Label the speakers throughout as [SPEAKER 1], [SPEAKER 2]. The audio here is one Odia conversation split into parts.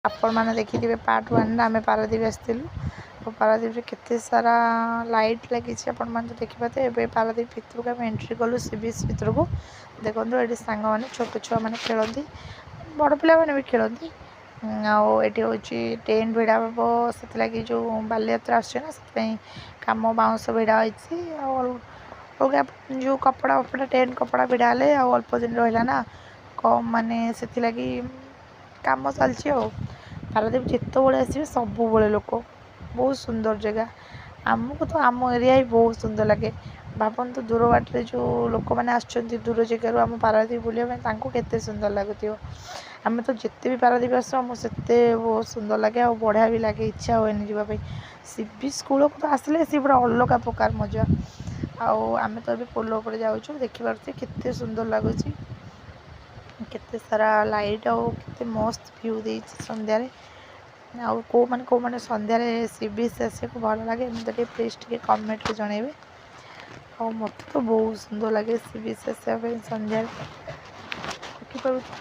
[SPEAKER 1] ଆପଣମାନେ ଦେଖିଥିବେ ପାର୍ଟ 1ରେ ଆମେ ପାରାଦ୍ୱୀପ ଆସିଥିଲୁ। ଆଉ ପାରାଦ୍ୱୀପରେ କେତେ ସାରା ଲାଇଟ୍ ଲାଗିଛି, ଆପଣମାନେ ତ ଦେଖିପାରୁଥିବେ। ଏବେ ପାରାଦ୍ୱୀପ ଭିତରକୁ ଆମେ ଏଣ୍ଟ୍ରି କଲୁ, ସି ବିଚ୍ ଭିତରକୁ। ଦେଖନ୍ତୁ, ଏଠି ସାଙ୍ଗମାନେ, ଛୋଟ ଛୁଆମାନେ ଖେଳନ୍ତି, ବଡ଼ ପିଲାମାନେ ବି ଖେଳନ୍ତି। ଆଉ ଏଠି ହେଉଛି ଟେଣ୍ଟ ଭିଡ଼ା ହେବ, ସେଥିଲାଗି ଯେଉଁ ବାଲିଯାତ୍ରା ଆସୁଛି ନା, ସେଥିପାଇଁ କାମ ବାଉଁଶ ଭିଡ଼ା ହେଇଛି। ଆଉ ଅଲଗା ଯେଉଁ କପଡ଼ା ଫପଡ଼ା, ଟେଣ୍ଟ କପଡ଼ା ଭିଡ଼ା ହେଲେ ଆଉ ଅଳ୍ପ ଦିନ ରହିଲା ନା କମ୍, ମାନେ ସେଥିଲାଗି କାମ ଚାଲିଛି। ଆଉ ପାରାଦ୍ୱୀପ ଯେତେବେଳେ ଆସିବେ, ସବୁବେଳେ ଲୋକ। ବହୁତ ସୁନ୍ଦର ଜାଗା। ଆମକୁ ତ ଆମ ଏରିଆ ହିଁ ବହୁତ ସୁନ୍ଦର ଲାଗେ। ଭାବନ୍ତୁ, ଦୂର ବାଟରେ ଯେଉଁ ଲୋକମାନେ ଆସୁଛନ୍ତି, ଦୂର ଜାଗାରୁ ଆମ ପାରାଦ୍ୱୀପ ବୁଲିବା ପାଇଁ, ତାଙ୍କୁ କେତେ ସୁନ୍ଦର ଲାଗୁଥିବ। ଆମେ ତ ଯେତେ ବି ପାରାଦ୍ୱୀପ ଆସୁ, ଆମକୁ ସେତେ ବହୁତ ସୁନ୍ଦର ଲାଗେ ଆଉ ବଢ଼ିଆ ବି ଲାଗେ, ଇଚ୍ଛା ହୁଏନି ଯିବା ପାଇଁ। ସି ବିଚ୍ କୂଳକୁ ତ ଆସିଲେ ସେ ପୁରା ଅଲଗା ପ୍ରକାର ମଜା। ଆଉ ଆମେ ତ ଏବେ ପୋଲ ଉପରେ ଯାଉଛୁ। ଦେଖିପାରୁଥିବେ କେତେ ସୁନ୍ଦର ଲାଗୁଛି, କେତେ ସାରା ଲାଇଟ୍ ଆଉ କେତେ ମସ୍ତ ଭ୍ୟୁ ଦେଇଛି ସନ୍ଧ୍ୟାରେ। ଆଉ କେଉଁମାନେ କେଉଁମାନେ ସନ୍ଧ୍ୟାରେ ସି ବିଚ୍ ଆସିବାକୁ ଭଲ ଲାଗେ, ଏମିତି ଟିକେ ପ୍ଲିଜ୍ ଟିକେ କମେଣ୍ଟରେ ଜଣାଇବେ। ଆଉ ମୋତେ ତ ବହୁତ ସୁନ୍ଦର ଲାଗେ ସି ବିଚ୍ ଆସିବା ପାଇଁ ସନ୍ଧ୍ୟାରେ। ଦେଖିପାରୁଛି,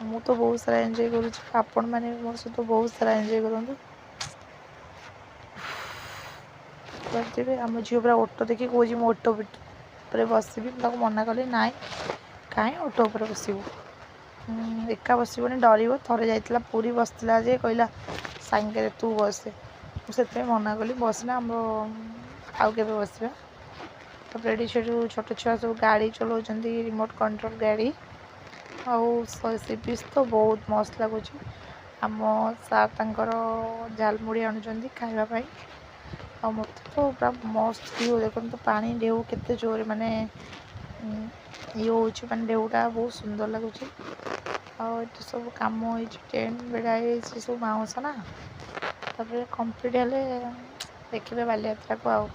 [SPEAKER 1] ମୁଁ ତ ବହୁତ ସାରା ଏନ୍ଜୟ କରୁଛି, ଆପଣମାନେ ବି ମୋ ସହିତ ବହୁତ ସାରା ଏନ୍ଜୟ କରନ୍ତୁ। ଦେଖିପାରୁଥିବେ, ଆମ ଝିଅ ପୁରା ଓଟ ଦେଖି କହୁଛି, ମୁଁ ଓଟ ଉପରେ ବସିବି। ମୁଁ ତାକୁ ମନା କଲି, ନାଇଁ, କାହିଁ ଓଟ ଉପରେ ବସିବୁ, ଏକା ବସିବନି, ଡରିବ। ଥରେ ଯାଇଥିଲା ପୁରୀ, ବସିଥିଲା ଯେ କହିଲା ସାଙ୍ଗରେ ତୁ ବସେ। ମୁଁ ସେଥିପାଇଁ ମନା କଲି, ବସିନା, ଆମର ଆଉ କେବେ ବସିବା। ତାପରେ ଏଠି ସେଠୁ ଛୋଟ ଛୁଆ ସବୁ ଗାଡ଼ି ଚଲାଉଛନ୍ତି, ରିମୋଟ୍ କଣ୍ଟ୍ରୋଲ୍ ଗାଡ଼ି। ଆଉ ସି ବିଚ୍ ତ ବହୁତ ମସ୍ତ ଲାଗୁଛି। ଆମ ସାର୍ ତାଙ୍କର ଝାଲମୁଢ଼ି ଆଣୁଛନ୍ତି ଖାଇବା ପାଇଁ। ଆଉ ମୋତେ ତ ପୁରା ମସ୍ତ ଭ୍ୟୁ। ଦେଖନ୍ତୁ, ପାଣି ଢେଉ କେତେ ଜୋରେ ମାନେ ଇଏ ହେଉଛି, ମାନେ ଢେଉଟା ବହୁତ ସୁନ୍ଦର ଲାଗୁଛି। ଆଉ ଏଠି ସବୁ କାମ ହେଇଛି, ଟେଣ୍ଟ ଭିଡ଼ା ହେଇଛି ସବୁ ବାଉଁଶ ନା। ତାପରେ କମ୍ପ୍ଲିଟ୍ ହେଲେ ଦେଖିବେ ବାଲିଯାତ୍ରାକୁ। ଆଉ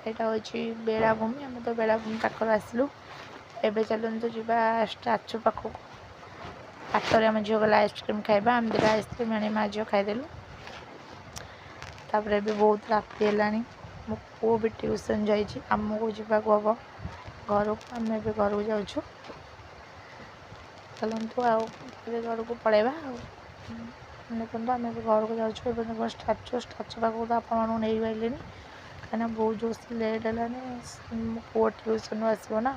[SPEAKER 1] ଏଇଟା ହେଉଛି ବେଳାଭୂମି। ଆମେ ତ ବେଳାଭୂମି ପାଖରୁ ଆସିଲୁ। ଏବେ ଚାଲନ୍ତୁ ଯିବା ଷ୍ଟାଚୁ ପାଖକୁ। ବାଟରେ ଆମ ଝିଅ ଗଲା ଆଇସ୍କ୍ରିମ୍ ଖାଇବା। ଆମେ ଦୁଇଟା ଆଇସ୍କ୍ରିମ୍ ଆଣି ମା ଝିଅ ଖାଇଦେଲୁ। ତାପରେ ଏବେ ବହୁତ ରାତି ହେଲାଣି, ମୋ ପୁଅ ବି ଟ୍ୟୁସନ୍ ଯାଇଛି, ଆମକୁ ଯିବାକୁ ହେବ ଘରକୁ। ଆମେ ଏବେ ଘରକୁ ଯାଉଛୁ। ଚାଲନ୍ତୁ, ଆଉ ଏବେ ଘରକୁ ପଳେଇବା। ଆଉ ଦେଖନ୍ତୁ, ଆମେ ଏବେ ଘରକୁ ଯାଉଛୁ। ଏବେ ଷ୍ଟାଚୁ, ଷ୍ଟାଚୁ ପାଖକୁ ତ ଆପଣମାନଙ୍କୁ ନେଇପାରିଲିନି, କାହିଁକିନା ବହୁତ ଜୋରସେ ଲେଟ୍ ହେଲାଣି। ମୋ ପୁଅ ଟ୍ୟୁସନ୍ରୁ ଆସିବ ନା,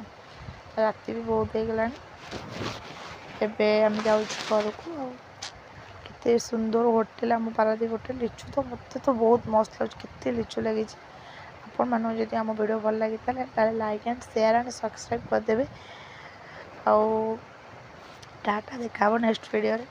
[SPEAKER 1] ରାତି ବି ବହୁତ ହେଇଗଲାଣି। ଏବେ ଆମେ ଯାଉଛୁ ଘରକୁ। ଆଉ କେତେ ସୁନ୍ଦର ହୋଟେଲ ଆମ ପାରାଦ୍ୱୀପ ହୋଟେଲ। ଲିଚୁ ତ ମୋତେ ତ ବହୁତ ମସ୍ତ ଲାଗୁଛି, କେତେ ଲିଚୁ ଲାଗିଛି। ଆପଣମାନଙ୍କୁ ଯଦି ଆମ ଭିଡ଼ିଓ ଭଲ ଲାଗିଥାଏ, ତାହେଲେ like and share and subscribe କରିଦେବେ। ଆଉ ଟାଟା, ଦେଖା ହେବ ନେକ୍ସଟ ଭିଡ଼ିଓରେ।